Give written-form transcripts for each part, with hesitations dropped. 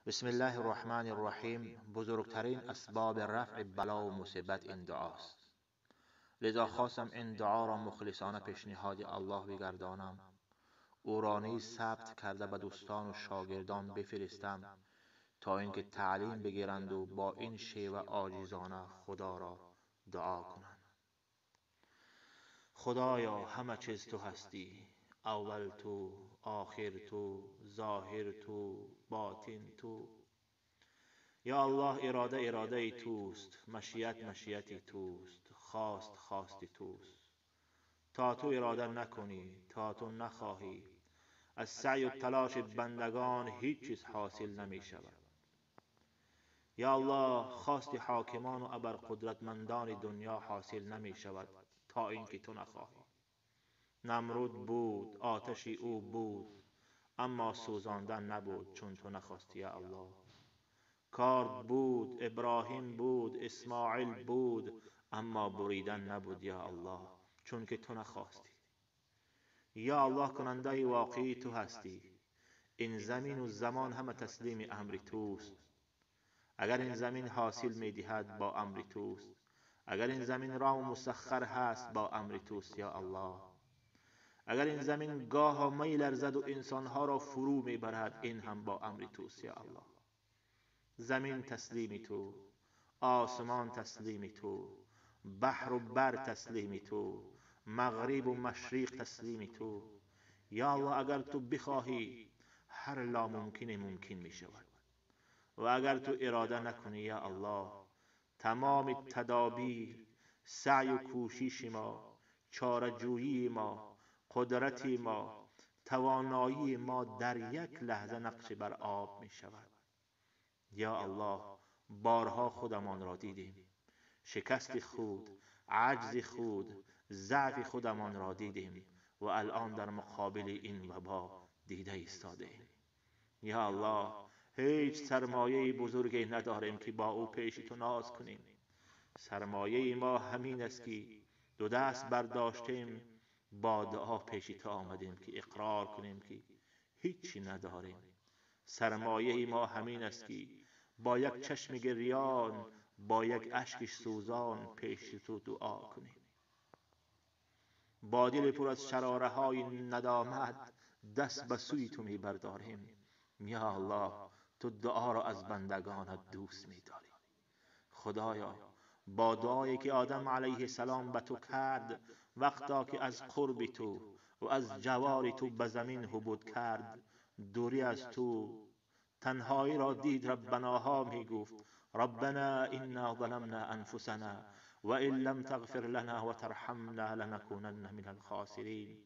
بسم الله الرحمن الرحیم. بزرگترین اسباب رفع بلا و مصیبت این دعاست. لذا خواستم این دعا را مخلصانه پیشنهاد الله بگردانم، او را نیز ثبت کرده به دوستان و شاگردان بفرستم تا اینکه تعلیم بگیرند و با این شیوه عاجزانه خدا را دعا کنند. خدایا همه چیز تو هستی، اول تو، آخر تو، ظاهر تو، باطن تو. یا الله اراده اراده توست، مشیت مشیت توست، خواست خواست توست. تا تو اراده نکنی، تا تو نخواهی، از سعی و تلاش بندگان هیچ چیز حاصل نمی شود. یا الله خواست حاکمان و ابرقدرتمندان دنیا حاصل نمی شود تا اینکه تو نخواهی. نمرود بود، آتش او بود، اما سوزاندن نبود چون تو نخواستی یا الله. کارد بود، ابراهیم بود، اسماعیل بود، اما بریدن نبود یا الله، چون که تو نخواستی. یا الله کننده واقعی تو هستی. این زمین و زمان همه تسلیم امر توست. اگر این زمین حاصل می دهد با امر توست، اگر این زمین رام مسخر هست با امر توست یا الله. اگر این زمین گاه می لرزد و انسانها را فرو می برد، این هم با امر توست یا الله. زمین تسلیم تو، آسمان تسلیم تو، بحر و بر تسلیم تو، مغرب و مشرق تسلیم تو. یا الله اگر تو بخواهی هر لاممکن ممکن می شود، و اگر تو اراده نکنی یا الله، تمام تدابیر، سعی و کوشش ما، چاره‌جویی ما، قدرت ما، توانایی ما در یک لحظه نقش بر آب می شود. یا الله بارها خودمان را دیدیم، شکست خود، عجز خود، ضعف خودمان را دیدیم و الان در مقابل این وبا دیده ایستاده ایم. یا الله هیچ سرمایه بزرگی نداریم که با او پیش تو ناز کنیم. سرمایه ما همین است که دو دست برداشتیم، با دعا پیش تو آمدیم که اقرار کنیم که هیچی نداریم. سرمایه ما همین است که با یک چشم گریان، با یک اشک سوزان پیش تو دعا کنیم. با دل پر از شراره های ندامت دست به سوی تو می برداریم. یا الله تو دعا را از بندگانت دوست می داری. خدایا با دعایی که آدم علیه السلام به تو کرد، وقتا که از قرب تو و از جوار تو به زمین هبوط کرد، دوری از تو، تنهایی را دید، ربناها می گفت ربنا انا ظلمنا انفسنا و ان لم تغفر لنا و ترحمنا لنکونن من الخاسرین.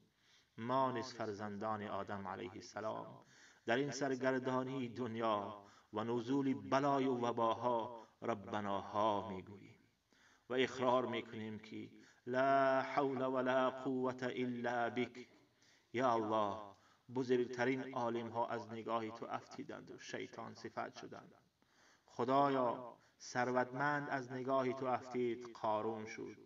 ما نیز فرزندان آدم علیه السلام در این سرگردانی دنیا و نزول بلای و وباها ربناها می گوییم و اقرار می کنیم که لا حول ولا قوة الا بک. یا الله بزرگترین عالم ها از نگاه تو افتیدند و شیطان صفت شدند. خدایا ثروتمند از نگاه تو افتید، قارون شد.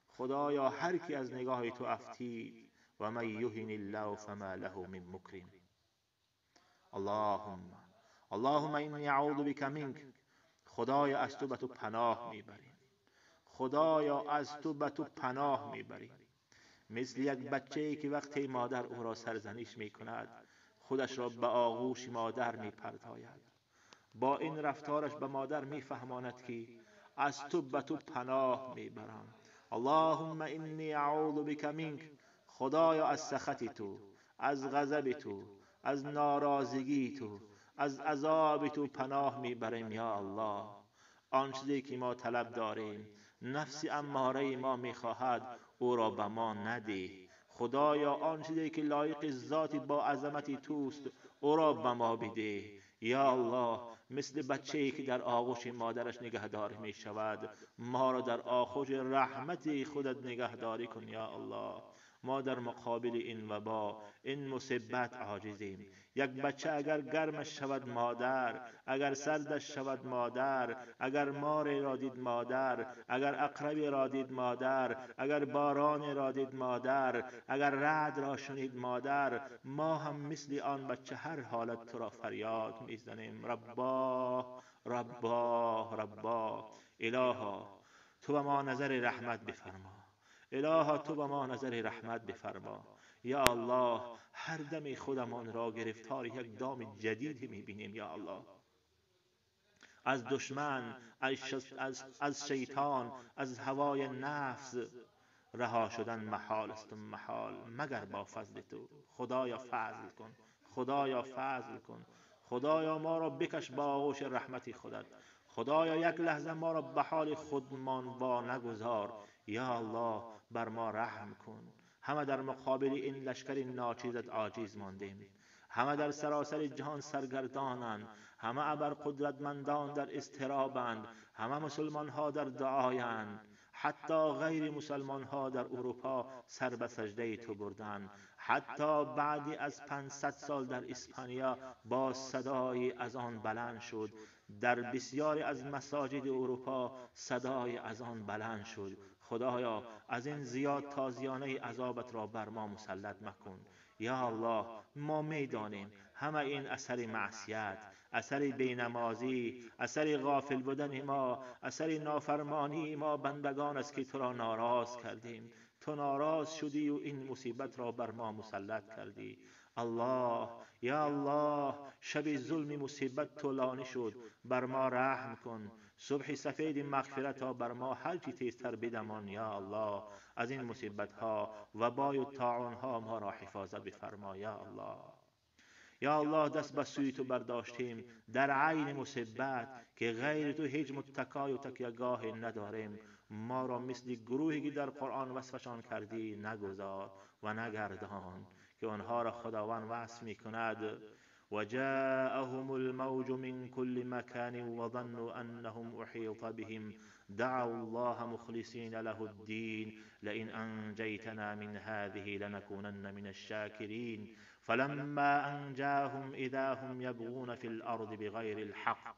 خدایا هر کی از نگاه تو افتید، و من یهن الله فما له من مکرم. اللهم انی اعوذ بک منک. خدایا از تو به تو پناه میبریم. خدایا از تو به تو پناه میبریم. مثل یک بچه‌ای که وقتی مادر او را سرزنش میکند خودش را به آغوش مادر میپرتاید. با این رفتارش به مادر میفهماند که از تو به تو پناه میبرم. اللهم انی اعوذ بک منک. خدایا از سخط تو، از غضب تو، از ناراضگی تو، از عذاب تو پناه میبریم یا الله. آن چیزی که ما طلب داریم، نفس اماره ما میخواهد، او را به ما نده. خدایا آن چیزی که لایق ذات با عظمت توست، او را به ما بده. یا الله مثل بچه‌ای که در آغوش مادرش نگهداری می شود، ما را در آغوش رحمت خودت نگهداری کن یا الله. ما در مقابل این وبا، این مصیبت عاجزیم. یک بچه اگر گرمش شود مادر، اگر سردش شود مادر، اگر مار را دید مادر، اگر عقربی را دید مادر، اگر باران را دید مادر، اگر رعد را شنید مادر، ما هم مثل آن بچه هر حالت تو را فریاد میزنیم. ربا ربا ربا. الها تو به ما نظر رحمت بفرما. الها تو به ما نظر رحمت بفرما. یا الله هر دم خودمان را گرفتار یک دام جدید میبینیم. یا الله از دشمن، از شیطان، از هوای نفس رها شدن محال است و محال، مگر با فضل تو. خدایا فضل کن، خدایا فضل کن، خدایا ما را بکش با آغوش رحمت خودت. خدایا یک لحظه ما را به حال خودمان وا نگذار. یا الله بر ما رحم کن. همه در مقابل این لشکر ناچیزت عاجز ماندیم. همه در سراسر جهان سرگردانند، همه ابر قدرتمندان در اضطرابند، همه مسلمان ها در دعایند، حتی غیر مسلمان ها در اروپا سر به سجده تو بردند. حتی بعدی از 500 سال در اسپانیا با صدای اذان بلند شد. در بسیاری از مساجد اروپا صدای اذان بلند شد. خدایا از این زیاد تازیانه عذابت را بر ما مسلط مکن. یا الله ما میدانیم همه این اثر معصیت، اثر بینمازی، اثر غافل بودن ما، اثر نافرمانی ما بندگان است که تو را ناراض کردیم. تو ناراض شدی و این مصیبت را بر ما مسلط کردی. الله یا الله شب ظلم مصیبت طولانی شد، بر ما رحم کن. صبح سفید مغفرت ها بر ما هرچی تیزتر بدمان. یا الله از این مصیبت ها وبای و طاعون ها ما را حفاظت بفرما. یا الله یا الله دست به سوی تو برداشتیم در عین مصیبت که غیر تو هیچ متکای و تکیهگاه نداریم. ما را مثل گروهی که در قرآن وصفشان کردی نگذار و نگردان که آنها را خداوند وصف می کند. وجاءهم الموج من كل مكان وظنوا أنهم أحيط بهم دعوا الله مخلصين له الدين لئن أنجيتنا من هذه لنكونن من الشاكرين فلما أنجاهم إذا هم يبغون في الأرض بغير الحق.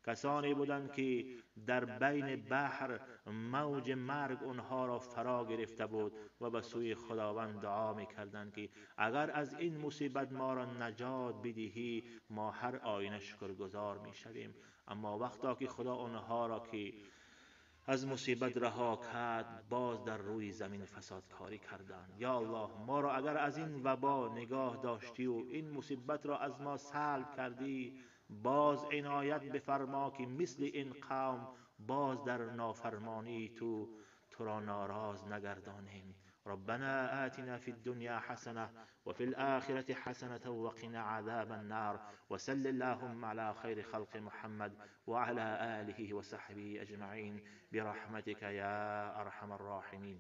کسانی بودند که در بین بحر موج مرگ آنها را فرا گرفته بود و به سوی خداوند دعا می‌کردند که اگر از این مصیبت ما را نجات بدهی ما هر آینه شکرگزار می‌شویم. اما وقتا که خدا آنها را که از مصیبت رها کرد باز در روی زمین فسادکاری کردند. یا الله ما را اگر از این وبا نگاه داشتی و این مصیبت را از ما سلب کردی باز عنایت بفرما که مثل این قوم باز در نافرمانی تو را ناراض نگردانیم. ربنا آتنا في الدنيا حسنة وفي الآخرة حسنة وقنا عذاب النار وصل اللهم على خير خلق محمد وعلى آله وصحبه أجمعين برحمتك يا أرحم الراحمين.